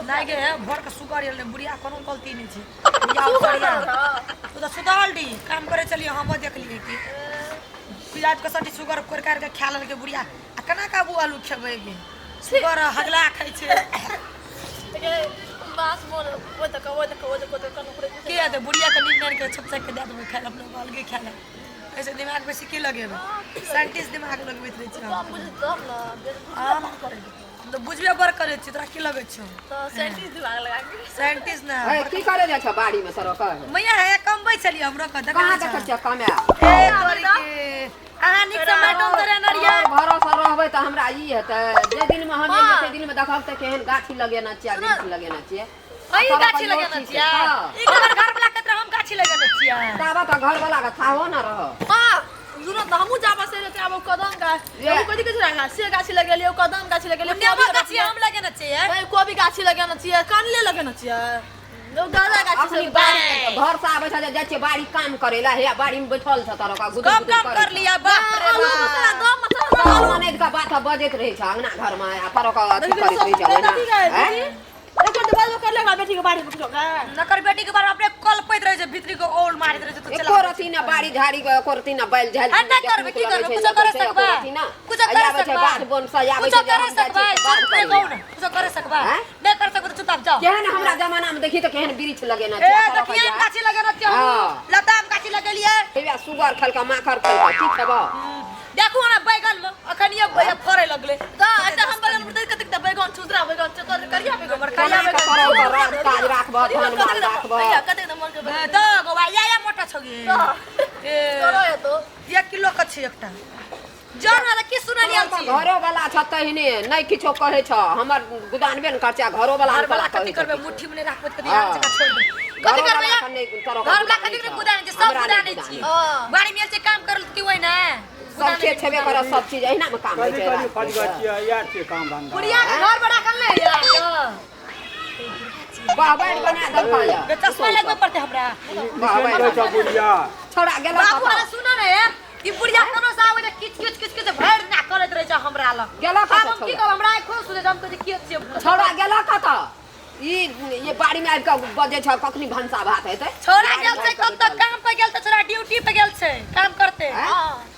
नहि गे भोर के सुगर एल बुढ़िया कोनो गलती नहि छै बुढ़िया सुगर सुगर रहौ। तू तऽ सुतल डी काम करै छलियै हमो देखलियै कि पियाज के सटी सुगर कोरि कारि के खा लेलकै बुढ़िया आ केना काबू आलू खेबै गे सुगर हगला खाइ छै बास मोन ओइ तक ओइ तक ओइ तक ओइ तक कनु के हेतै बुढ़िया के नींद आनि के छप छप के दए देबै खाइ लए अपनो अलगे खाइ लए एहिसँ दिमाग बेसी की लगेबै साइंटिस्ट दिमाग लगबैत रहै छै कम बुझ तब न हम तऽ बुझबे बड़ करै छियै तोरा की लगै छौ तऽ साइंटिस्ट दिमाग लगा के साइंटिस्ट ने हे की करे जाइ छ बाड़ी में सर कह मैया हे कमबै छलियै हमरो के देखै कहाँ छौ देखै छियै कमाए ए तोरी के अहाँ नीक से मैडम तो रहना रहियै भरोसा रहबै तऽ हमरा ई हेतै जे दिनमे हम एलियै ताहि दिनमे देखब तऽ केहन गाछी लगेने छियै आ वृक्ष लगेने छियै अहीं तोरा गाछी कहियो लगेने ठीक छियै छै। ई हमर घर वाला कहत रहे हम गाछी लगेने छियै ताबे तऽ घरवला के थाहो न रह माँ सुनो तऽ हमहूँ जाबऽ से रहते आब कदम गाछ ये। एगो कथी कहै छै से गाछी लगेलियै कदम गाछी लगेलियै नेबो गाछी हम लगेने छियै ए, कोबी गाछी लगेने छियै कनले लगेने छियै ओ गाजा गाछी अखनी सब बाड़ी घर से आबै छै जाइ छियै बाड़ी काम करै ला हे बाड़ी में बैठल छ तोरा ओकरा गुदुर कम गुदुर कम करै कर छ। लिया बाप रे आलू बाप। मसाला दम मसाला सब ननैद के बात बजैत रहै छ अंगना घर में आ पर ओकर अथी करैत रहै छ ओहिना हैं? बेटी के बाड़ी में कुछो नकर बेटी के बारे अपने कलपैत रहे छै भीतरी के औल मारैत रहे छै तो एको चला रति ना बाड़ी झाड़ी के एको रति ना बैल झाड़ी आ नहि करबै की करबै कुछो करे सकबै कुछो करे आबै छै सकबै बाध बन से आबै कुछो छै करे सकबै बाध चुप नहि करै कहू ने कुछो करे सकबै आँय? नहि कर सकबै तऽ चुपचाप जाओ केहन हमरा जमाना में देखी तऽ केहन वृक्ष लगेना ए छै आ देखिए तरह गाछी लगेने छियै हम हाँ। लताम गाछी लगेलियै हेबे सुगर खेलका माखर खेलका की खेबह देखू ना बैगन में अखन ये फड़े लगले तऽ एतऽ हम बैगन में कतेक तऽ बैगन छै उजरा बैगन छै कर करिया बैगन हमर केना करिया कऽ बैगन करब तऽ राज काज राखबह धन माल राखबह भैया कतेक नंबर के बैगन तऽ गोवा या या मोटा छौ गे ए तोरो हेतौ एक किलो के छै एकटा जान वाला की सुनलियै छी घरो वाला छ तहिने नहि किछो कहै छ हमर गुदानबे ने करছে घरो वाला घर वाला कहै कथी छ करबै किछो। मुट्ठी में नहि राखबै तऽ कथी हाँ। हाथ जकाँ छोड़ि देबै कथी घरो करबै वाला के नहि तोरो घर वाला गुदानै कथी छ। गुदानै छै सब हमरा गुदानै नहि छी हाँ। बाड़ी में छै काम करल की ओहि ने सब खेत छेबे करत सब चीज एहिना मे काम होइ कथी छै कथी राज फजगर छियै यार छियै काम धंधा बुढ़िया के घर में राखल नहि यार बाबैर बना देलका गे चश्मा लगबे पड़तै हमरा बाबैर कहै छौ बुढ़िया छोड़ा गेला बाबू अरे सुन ने ई बुढ़िया कोनो से आबै किच किच किच किच भरि दिना करैत रहै छै हमरा लग गेला आब कतऽ हम की छौड़ा? कहब हमरा आँखि खोल सुनै छै हम कहै छी के छियै छौड़ा गेला कतऽ ई ये बाड़ी में आबि कऽ बजै छ कखनी भनसा भात हेतै छोड़ा गेल छै कब तक काम पे गेल छै छोड़ा ड्यूटी पे गेल छै काम करते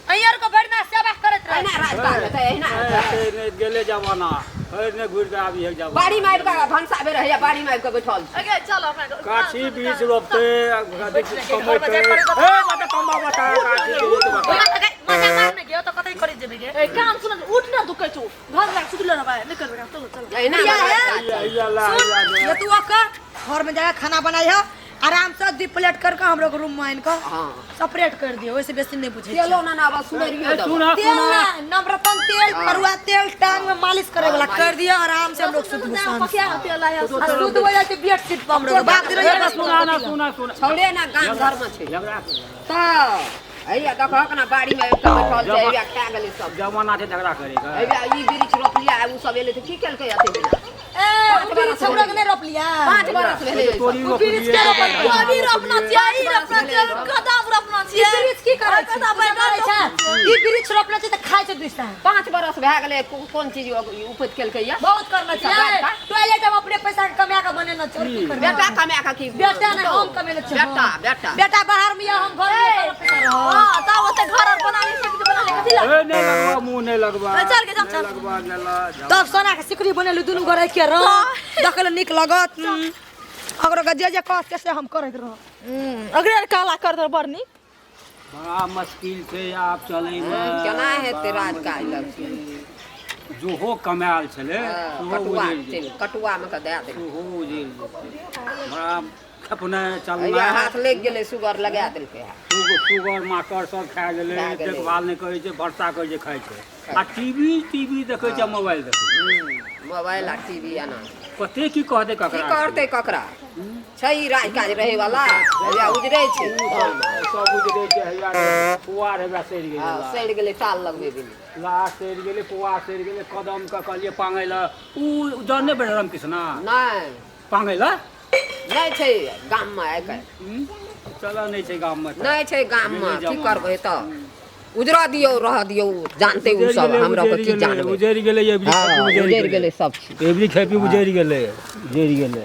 अहीं आर को भरि दिना सेवा करैत रहै एहिना राज काज हेतै एहिना हेतै से नहि गेलै जमाना फेर नहि घुरि कऽ आबी है जमाना बाड़ी में आबि कऽ भनसा बेर होइया बाड़ी में आबि कऽ बैठल छी अगे चल अपना गाछी बीच रोपते घर में कमेते जाय पड़े तऽ- ए बता कमा बता गाछी के रेट बता ओकरा तऽ मजा मार ने गयो तऽ कतै खरीद जेबै गे ए काम सुन उठ ना दुकै छौ घर में सुतले रहबै नहि करबै काम चलो चलो एहिना बुढ़िया राज है। काज हैया हैया ला हैया सुन ये तू ओकर घर में जाके खाना बनाई है आराम से दू प्लेट करके हम लोग रूम में आन के हाँ सेपरेट कर दियो वैसे बेसी नहीं पूछे तेलो ना ना बस सुनरियो ए दब सुना तेल सुना ना नवरत्न तेल करुआ तेल टांग में मालिश करे वाला कर दियो आराम से हम लोग सुतबो शांत से। पकिया तेल आया आ सुत हो जाए बेड शीट पर हम लोग बाप दिन ए, सुना ना सुना सुना छौड़े ना गाम घर में छै झगड़ा तऽ हैया देखहक ना बाड़ी में आबि कऽ बैठल छै हैया खा गेलै सब जमाना छै झगड़ा करेगा हैया ई वृक्ष रोपलियै उ सब एलै तऽ की केलकै एते दिना ए उ वृक्ष हम लोग नहीं रोपलिया 5 बरस भेलै एहि सब। तोरी उ वृक्ष के रोपल कोबी रोपना छियै ई रोपना छियै कदम रोपना ई छियै वृक्ष की करै छै कदम करै छै ई वृक्ष रोपले छै तऽ खाइ छै दुइसा 5 बरस भए गेलै कोन चीज उपज केलकै या बहुत करना सब बात छै बा। टॉयलेट हम अपने पैसा के कमा के बनेने छै और की करबै? बेटा कमा के की बेटा नहीं हम कमेने छियै बेटा बेटा बेटा बाहर में या हम घर में करब पैसा रहब। हां तब ओते घर आर बना ले सब किछु बना ले कथी ला ए नहीं लगवा मुंह नहीं लगवा चल के जा, नहीं चल। लगवा गेला तब सोना के सिकरी बनेलु दुनू गोरे के रंग देखै लए नीक लगत अगर ओकरा जे जे कहत से हम करैत रहब अगरे काला कर दे बड़ नीक बड़ा मुश्किल छै आब चलै मे केना हेतै राज काज लग जोहो कमायल छलै सेहो कटुआ उजड़ि गेल कटुआ मे के दए देल सेहो उजड़ि जेतै बड़ा खेपने हैया चलनाइ हाथ लागि गेलै सुगर लगा देलकै सुगर माकड़ सब खा गेलै खा गेलै। देखभाल नहि करै छै वर्षा करै छै खाइ छै आ टीवी टीवी देखै छै मोबाइल देखै छै मोबाइल आ टीवी एना कते की कहतै की ककरा करतै ककरा छै ई राज काज रहै वाला हैया उजरै छै धानमे। सब उजरै छै हैया पुआर हैया सड़ि गेलै हँ, सड़ि गेलै टाल लगबै बिना लाह सड़ि गेलै पुआर सड़ि गेलै कदमके कहलियै पाङै लए उ जन नहि बैठल रामकृष्णा नहि पाङै लए नहि छै गाममे आइ काल्हि चलऽ नहि छै गाममे नहि छै गाममे की करबै तऽ उजरा दियौ रह दियौ जानते उ सब हमरा के की जानबै। उजरि गेलै एबरी। हाँ, खेपी उजरि गेलै सब चीज। एबरी खेपी उजरि गेलै, उजरि गेलै।